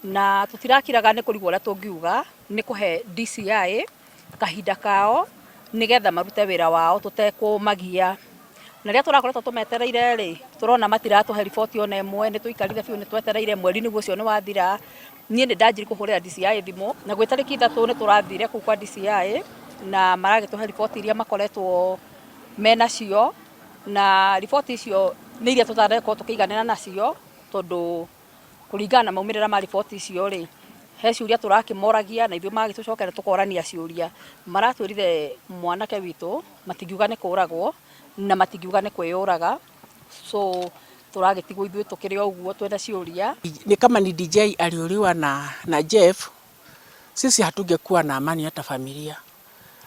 Na tũtirakiraga nĩ kũrigwo ũrĩa tũngiuga nĩ kũhe DCI kahinda kao nĩgetha marute wĩra wao tũtekũmagia. Na rĩrĩa tũrakoretwo tũmetereire rĩ, tũrona matiratũhe riboti ona ĩmwe, nĩ tũikarire biũ nĩ twetereire mweri nĩguo ũcio nĩ wathira. Niĩ nĩ ndanjirie kũhũrĩra DCI thimũ na gwĩ tarĩki 3 nĩ tũrathire kũu kwa DCI na maragĩtũhe riboti iria makoretwo menacio, na riboti icio nĩ iria tũtarakorwo tũkĩiganĩra nacio tondũ kũringana na maumĩrĩra ma riboti icio rĩ, he ciũria tũrakĩmoragia na ithuĩ magagĩtũcokeria tũkorania ciũria. Maratwĩrire mwanake witũ matingiuga nĩ kũragwo na matingiuga nĩ kwĩyũraga, so tũragĩtigwo ithuĩ tũkĩrĩ o ũguo twĩna ciũria. Ni kama ni DJ aliuliwa na Jeff, sisi hatungekuwa na amani hata familia.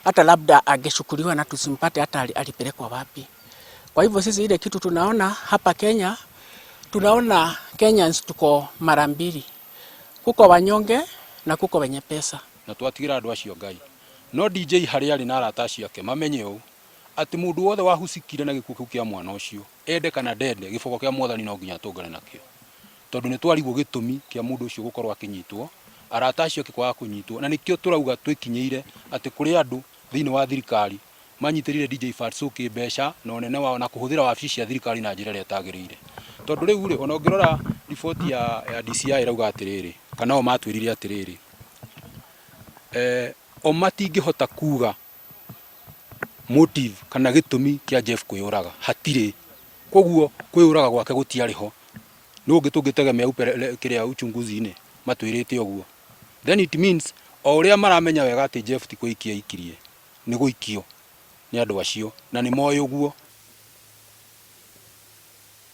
Hata labda angechukuliwa na tusimpate hata alipelekwa wapi. Kwa hivyo sisi ile kitu tunaona hapa Kenya, tunaona Kenyans tuko mara mbili. Kuko wanyonge na kuko wenye pesa. Na twatigira andũ acio Ngai. No DJ harĩa arĩ na arata acio ake mamenye ũũ atĩ mũndũ wothe wahusikire na gĩkuũ kĩu kĩa mwana ũcio, ende kana ndende, gĩboko kĩa Mwathani no nginya atũngane nakĩo, tondũ nĩ twarigwo gĩtũmi kĩa mũndũ ũcio gũkorwo akĩnyitwo, arata acio ake kwaga kũnyitwo. Na nĩkĩo tũrauga twĩkinyĩire atĩ kũrĩ andũ thĩinĩ wa thirikari manyitĩrĩire DJ Fatxo kĩmbeca na ũnene wao na kũhũthĩra wabici cia thirikari na njĩra ĩrĩa ĩtagĩrĩire. Tondũ rĩu rĩ, ona ũngĩrora riboti ya DCI ĩrauga atĩrĩrĩ, kana o matwĩrire atĩrĩrĩ, o matingĩhota kuga motive kana gĩtũmi kĩa Jeff kwĩyũraga, hatirĩ. Koguo kwĩyũraga gwake gũtiarĩ ho. Nũ ũngĩ tũngĩtegemea kĩrĩa uchunguzi-inĩ matwĩrĩte ũguo? Then it means o ũrĩa maramenya wega atĩ Jeff ti kwĩikia aikirie, nĩ gũikio nĩ andũ acio na nĩ moĩ ũguo.